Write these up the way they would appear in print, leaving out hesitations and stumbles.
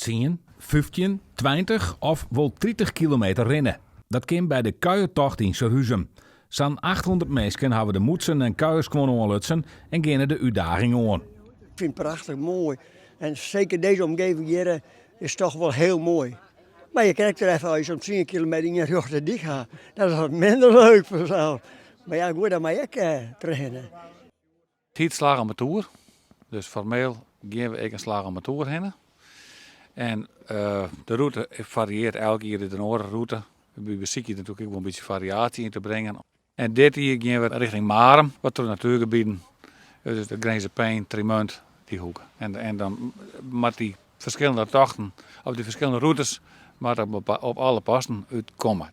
Tsien, 15, 20 of wol 30 kilometer rinne. Dat kin by de kuiertocht yn Surhuzum. Sa'n 800 minsken hawwe de mûtsen en kuierskuon oanlutsen en geane de útdaging oan. Ik fyn it prachtich moai en seker dizze omgeving hjir is toch wol hiel moai. Mar je kinne ek der effe as je sa'n tsien kilometer yn in rjochte dyk ha, dat is wat minder leuk fansels. Mar ja goed, dan moat je ek trochhinne. It hyt Slach om 'e Toer, dus formeel gean we ek in slach om 'e toer hinne. En de rûte fariearret elk jier is der in oare rûte. Wy besykje der natuerlik ek wol in bytsje fariaasje yn te bringen. En dit jier gean we rjochting Marum, wat troch natuergebieten, dus de Grinzer Pein, Trimunt, dy hoeke. En dan moat dy ferskillende tochten, of dy ferskillende rûtes, moatte op alle posten útkomme.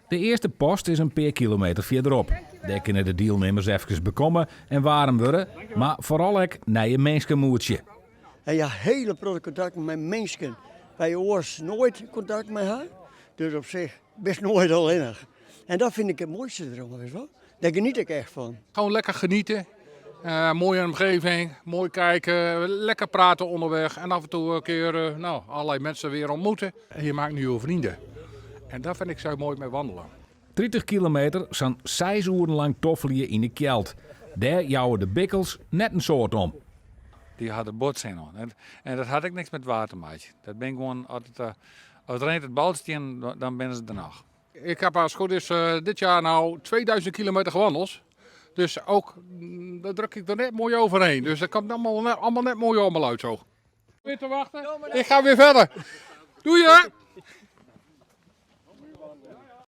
De earste post is in pear kilometer fierderop. Dêr kinne de dielnimmers efkes bekomme en waarm wurde, mar foaral ek nije minsken moetsje. En je ha hiele protte kontakten mei minsken wêr't je oars noait kontakt mei ha. Dus op sich bist noait allinnich. En dat fyn ik it moaiste deroan, witst wol. Dêr geniet ik echt fan. Gewoon lekker genieten. Mooie omgeving, mooi kijken, lekker praten onderweg en af en toe een keer nou, allerlei mensen weer ontmoeten. En je maakt nieuwe vrienden. En dat vind ik zo mooi met wandelen. 30 kilometer, sa'n seis oeren lang toffelje yn 'e kjeld. Dêr jouwe de bikkels net in soad om. Dy ha der bot sin oan. En dat hat ek niks met waar te meitsjen. Dat bin gewoan, as it, as it reint it balstiennen, dan binne se der noch. Ik heb als het goed is dit jaar nou 2000 kilometer gewandeld. Dus ook, daar druk ik er net mooi overheen. Dus dat komt allemaal net, allemaal net mooi allemaal uit zo. Weer te wachten. Ik ga weer verder. Doei hè!